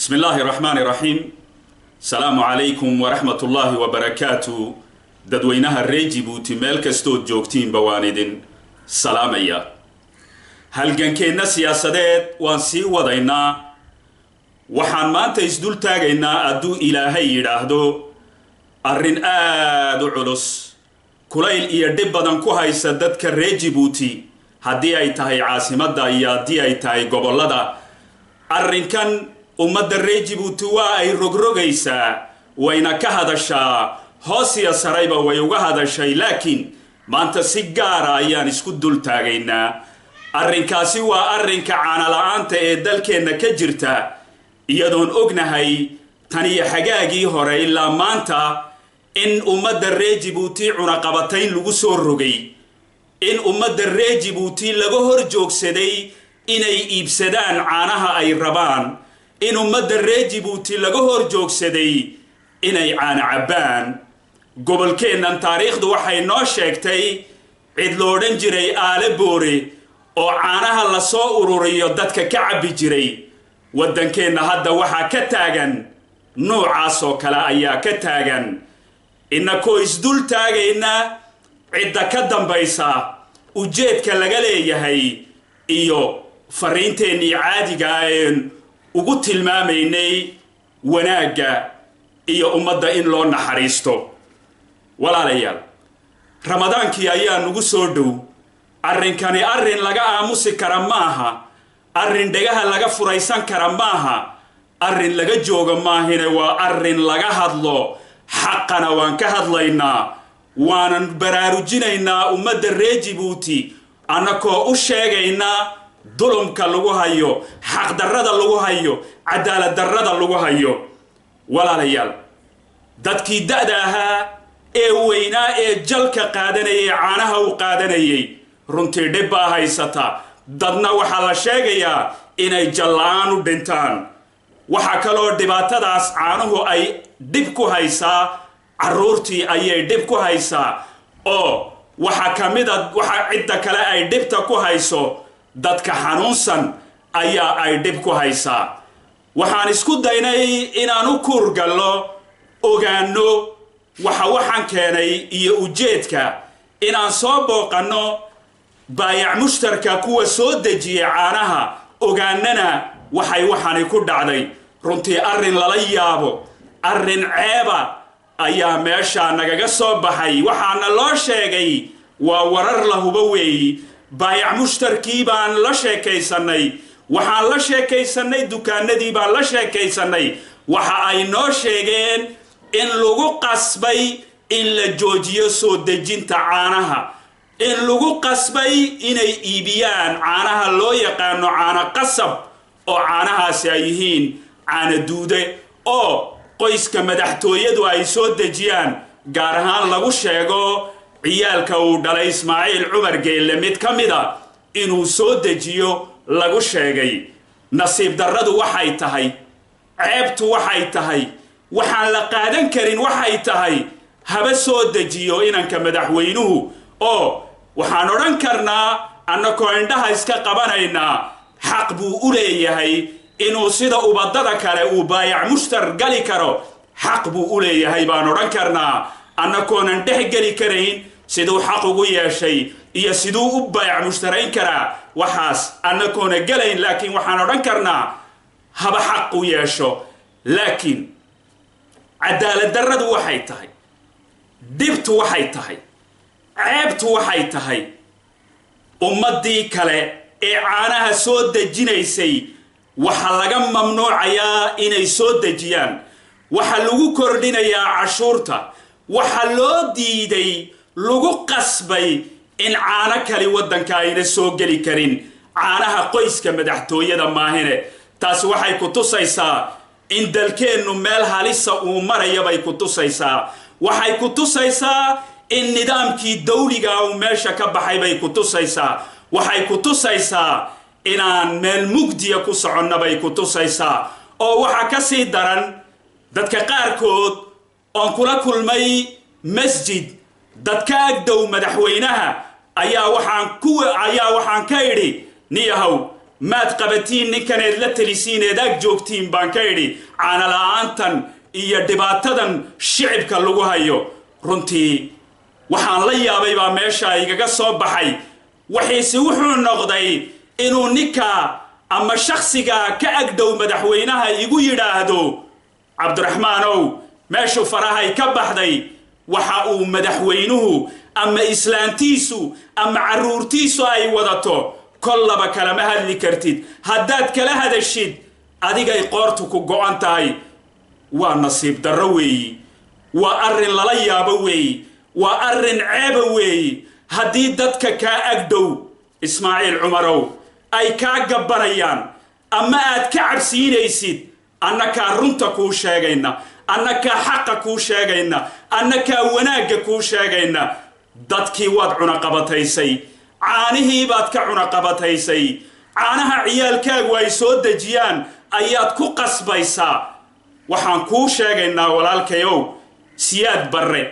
Bismi illaahi raxmaani raxiim. Asalaamu calaykum waraxmatullaahi wabarakaatu. Dadweynaha reer Jibuuti, meel kastood joogtiinba waan idin salaamaya. Halgankeenna siyaasadeed waan sii wadaynaa. Waxaan maanta isdul taagaynaa, hadduu Ilaahay yidhaahdo, arrin aada u culus, kulayl iyo dhib badan ku haysa dadka reer Jibuuti, haddii ay tahay caasimadda iyo haddii ay tahay gobollada. Arrinkan ummadda reer Jibuuti waa ay rogrogaysaa, wayna ka hadashaa, hoos iyo sarayba way uga hadashay, laakiin maanta si gaara ayaan isku dul taagaynaa. Arrinkaasi waa arrinka caanala-aanta ee dalkeenna ka jirta, iyadoon ognahay tan iyo xagaagii hore ilaa maanta in ummadda reer Jibuuti cunaqabatayn lagu soo rogay, in ummadda reer Jibuuti laga hor joogsaday inay iibsadaan caanaha ay rabaan, in ummadda reer Jibuuti laga hor joogsaday inay caano cabbaan. Gobolkeennan taariikhdu waxay noo sheegtay cid lo odhan jiray Aale Boore oo caanaha lasoo ururiyo dadka ka cabbi jiray. Waddankeenna hadda waxaa ka taagan nuucaas oo kale ayaa ka taagan. Innakoo isdul taagayna cidda ka dambaysa, ujeedka laga leeyahay iyo fariinteennii caadiga een ugu tilmaamaynay wanaagga iyo ummadda in loo naxariisto. Walaalayaal, Ramadaankii ayaa nagu soo dhow. Arrinkani arrin laga aamusi kara maaha, arrin dhegaha laga furaysan kara maaha, arrin laga jooga maahine waa arrin laga hadlo. Xaqana waan ka hadlaynaa, waanan baraarujinaynaa ummadda reer Jibuuti, annakoo u sheegaynaa dulumka lagu hayo, xaqdarrada lagu hayo, cadaalad darrada lagu hayo. Walaalayaal, dadkii da'da ahaa ee weynaa ee jalka qaadanayay, caanaha u qaadanayay, runtii dhib baa haysata. Dadna waxaa la sheegayaa inay jalla-aan u dhintaan. Waxaa kaloo dhibaatadaas caanuhu ay dhib ku haysaa carruurtii ayay dhib ku haysaa, oo waxaa ka mida waxa cidda kale ay dhibta ku hayso, dadka xanuunsan ayaa ay dhib ku haysaa. Waxaan isku daynay inaan u kuurgallo, ogaanno waxa waxaan keenay iyo ujeedka, inaan soo booqanno baayac mushtarka kuwa soo dejiyay caanaha, ogaanana waxay waxani ku dhacday. Runtii arrin lala yaabo, arrin ceeba ayaa meeshaa nagaga soo baxay. Waxaana loo sheegay, waa warar la hubo weeyi, baayac mushtarkii baan la sheekaysannay, waxaan la sheekaysannay dukaanadii baan la sheekaysannay. Waxa ay noo sheegeen in lagu qasbay in la joojiyo soo dejinta caanaha, in lagu qasbay inay iibiyaan caanaha loo yaqaano caano qasab, oo caanahaasi ay yihiin caano duude oo qoyska madaxtooyadu ay soo dejiyaan, gaar ahaan lagu sheego ciyaalka uu dhalay Ismaaciil Cumar Geelle mid ka mida inuu soo dejiyo lagu sheegay. Nasiib darradu waxay tahay, ceebtu waxay tahay, waxaan la qaadan karin waxay tahay, haba soo dejiyo inanka madaxweynuhu, oo waxaan odhan karnaa annakoo indhaha iska qabanaynaa xaq buu u leeyahay inuu sida ubadada kale uu baayac mushtar gali karo, xaq buu u leeyahay baan odhan karnaa, annakoonan dhex geli karayn siduu xaq ugu yeeshay iyo siduu u baayac mushtarayn karaa, waxaas annakoona gelayn, laakiin waxaan odhan karnaa haba xaq u yeesho. Laakiin cadaalad darradu waxay tahay, dhibtu waxay tahay, ceebtu waxay tahay, ummaddii kale ee caanaha soo dejinaysay waxaa laga mamnuucayaa inay soo dejiyaan, waxaa lagu kordhinayaa cashuurta, waxaa loo diiday, lagu qasbay in caano kali waddanka ayna soo geli karin caanaha qoyska madaxtooyada maahine. Taasi waxay ku tusaysaa in dalkeennu meel halisa uu maraya bay ku tusaysaa. Waxay ku tusaysaa in nidaamkii dawliga uu meesha ka baxay bay ku tusaysaa. Waxay ku tusaysaa inaan meel mugdiya ku soconna bay ku tusaysaa. Oo waxaa ka sii daran, dadka qaarkood oon kula kulmay masjid dadka agdow madaxweynaha ayaa waxaan ka idhi, niyahow, Maad qabatiin ninkaneed la talisiin eed ag joogtiin, baan ka idhi, caana la-aantan iyo dhibaatadan shicibka lagu hayo. Runtii waxaan la yaabay baa meesha igaga soo baxay. Waxiise wuxuu noqday inuu ninka ama shakhsiga ka agdhow madaxweynaha igu yidhaahdo, "Cabdiraxmaanow, meeshu farahay ka baxday. Waxa uu madaxweynuhu ama islaantiisu ama carruurtiisu ay wadato kollaba kalama hadli kartid. Haddaad kala hadashid, adigay qoortu ku go'an tahay." Waa nasiib darro weeyi, waa arrin lala yaabo weeyi, waa arrin ceeba weeyi. Haddii dadka kaa agdhow, Ismaaciil Cumarow, ay kaa gabbanayaan ama aad ka cabsiinaysid, annakaa runta kuu sheegayna, annakaa xaqa kuu sheegayna, annakaa wanaagga kuu sheegayna. Dadkii waad cunaqabataysay, caanihii baad ka cunaqabataysay. Caanaha ciyaalkaagu ay soo dejiyaan ayaad ku qasbaysaa. Waxaan kuu sheegaynaa, walaalkayow, Siyaad Barre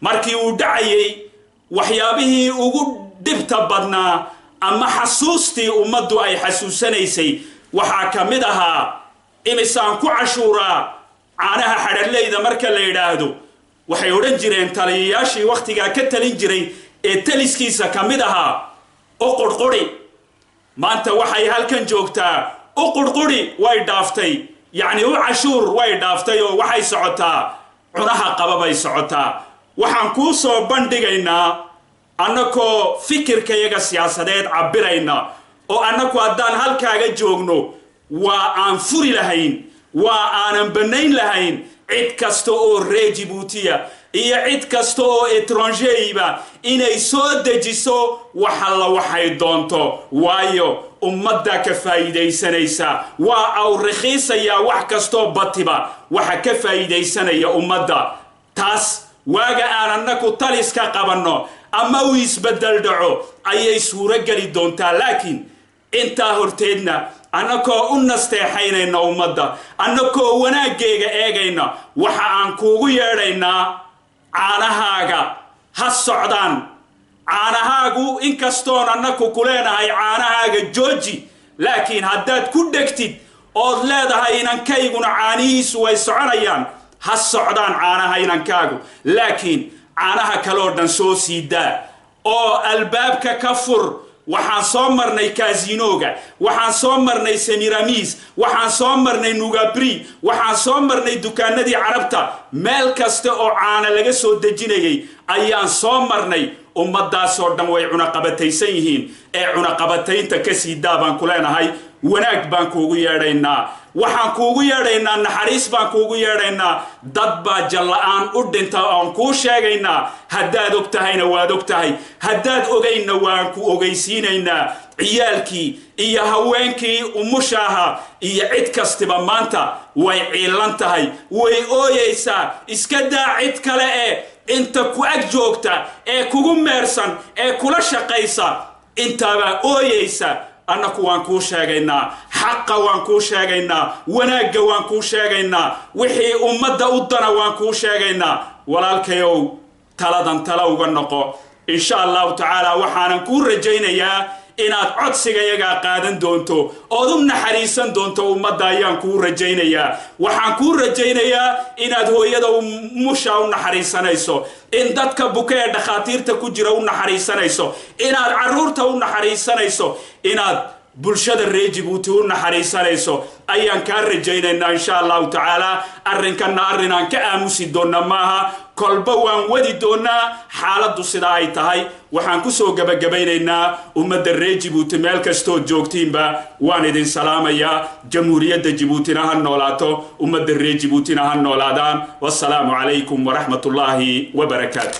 markii uu dhacayay, waxyaabihii ugu dhibta badnaa ama xasuustii ummaddu ay xasuusanaysay waxaa ka mid ahaa, "Imisaan ku cashuuraa caanaha xadharleyda?" Marka la yidhaahdo, waxay odhan jireen taliyayaashii wakhtigaa ka talin jiray ee taliskiisa ka mid ahaa, "U qurquri." Maanta waxay halkan joogtaa u qurquri way dhaaftay, yacni u cashuur way dhaaftay, oo waxay socotaa cunaha qaba bay socotaa. Waxaan kuu soo bandhigaynaa, annakoo fikirkayaga siyaasadeed cabbirayna, oo annaku haddaan halkaaga joogno waa aan furi lahayn, waa aanan bannayn lahayn cid kasta oo reer Jibuutiya iyo cid kasta oo étranger-ba inay soo dejiso waxalla waxay doonto, waayo ummaddaa ka faa'iidaysanaysa. Waa aw rakhiisayaa wax kastoo batiba, waxa ka faa'iidaysanaya ummadda. Taas waaga aan annaku taliska qabanno ama uu isbeddel dhaco ayay suuro geli doontaa. Laakiin intaa horteedna, annakoo u nasteexaynayna ummadda, annakoo wanaaggeega eegayna, waxa aan kuugu yeedhaynaa, caanahaaga ha socdaan. Caanahaagu, inkastoon annaku ku leenahay caanahaaga jooji, laakiin haddaad ku dhegtid ood leedahay inankayguna caanihiisu way soconayaan, ha socdaan caanaha inankaagu, laakiin caanaha kaloo dhan soo sii daa oo albaabka ka fur. Waxaan soo marnay Casino-ga, waxaan soo marnay Semiramis, waxaan soo marnay Nugabri, waxaan soo marnay dukaanadii Carabta. Meel kasta oo caana laga soo dejinayay ayaan soo marnay. Ummaddaasoo dhan way cunaqabataysan yihiin, ee cunaqabataynta kasii daa baan ku leenahay. Wanaag baan kuugu yeedhaynaa, waxaan kuugu yeedhaynaa naxariis baan kuugu yeedhaynaa. Dad baa jalla-aan u dhinta oon kuu sheegaynaa. Haddaad og tahayna waad og tahay, haddaad ogaynna waan ku ogeysiinaynaa. Ciyaalkii iyo haweenkii umusha ahaa iyo cid kastiba maanta way ciilan tahay, way ooyeysaa. Iska daa cid kale ee inta ku ag joogta ee kugu meersan ee kula shaqaysa intaabaa ooyeysa. Annaku waan kuu sheegaynaa xaqa, waan kuu sheegaynaa wanaagga, waan kuu sheegaynaa wixii ummadda u dana, waan kuu sheegaynaa. Walaalkayow, taladan tala uga noqo, insha Allahu tacaala. Waxaanan kuu rajaynayaa inaad codsigayagaa qaadan doonto ood u naxariisan doonto ummadda ayaan kuu rajaynayaa. Waxaan kuu rajaynayaa inaad hooyada musha u naxariisanayso, in dadka buka ee dhakhaatiirta ku jira u naxariisanayso, inaad carruurta u naxariisanayso, inaad bulshada reer Jibuuti u naxariisanayso ayaan kaa rajaynaynaa, insha Allahu tacaala. Arrinkanna arrin aan ka aamusi doonna maaha, kolba waan wadi doonaa xaaladdu sidaa ay tahay. Waxaan kusoo gebagabaynaynaa, ummadda reer Jibuuti meel kastood joogtiinba waan idin salaamayaa. Jamhuuriyadda Jibuutina ha noolaato, ummadda reer Jibuutina ha noolaadaan. Wasalaamu calaykum waraxmatullaahi wabarakaatu.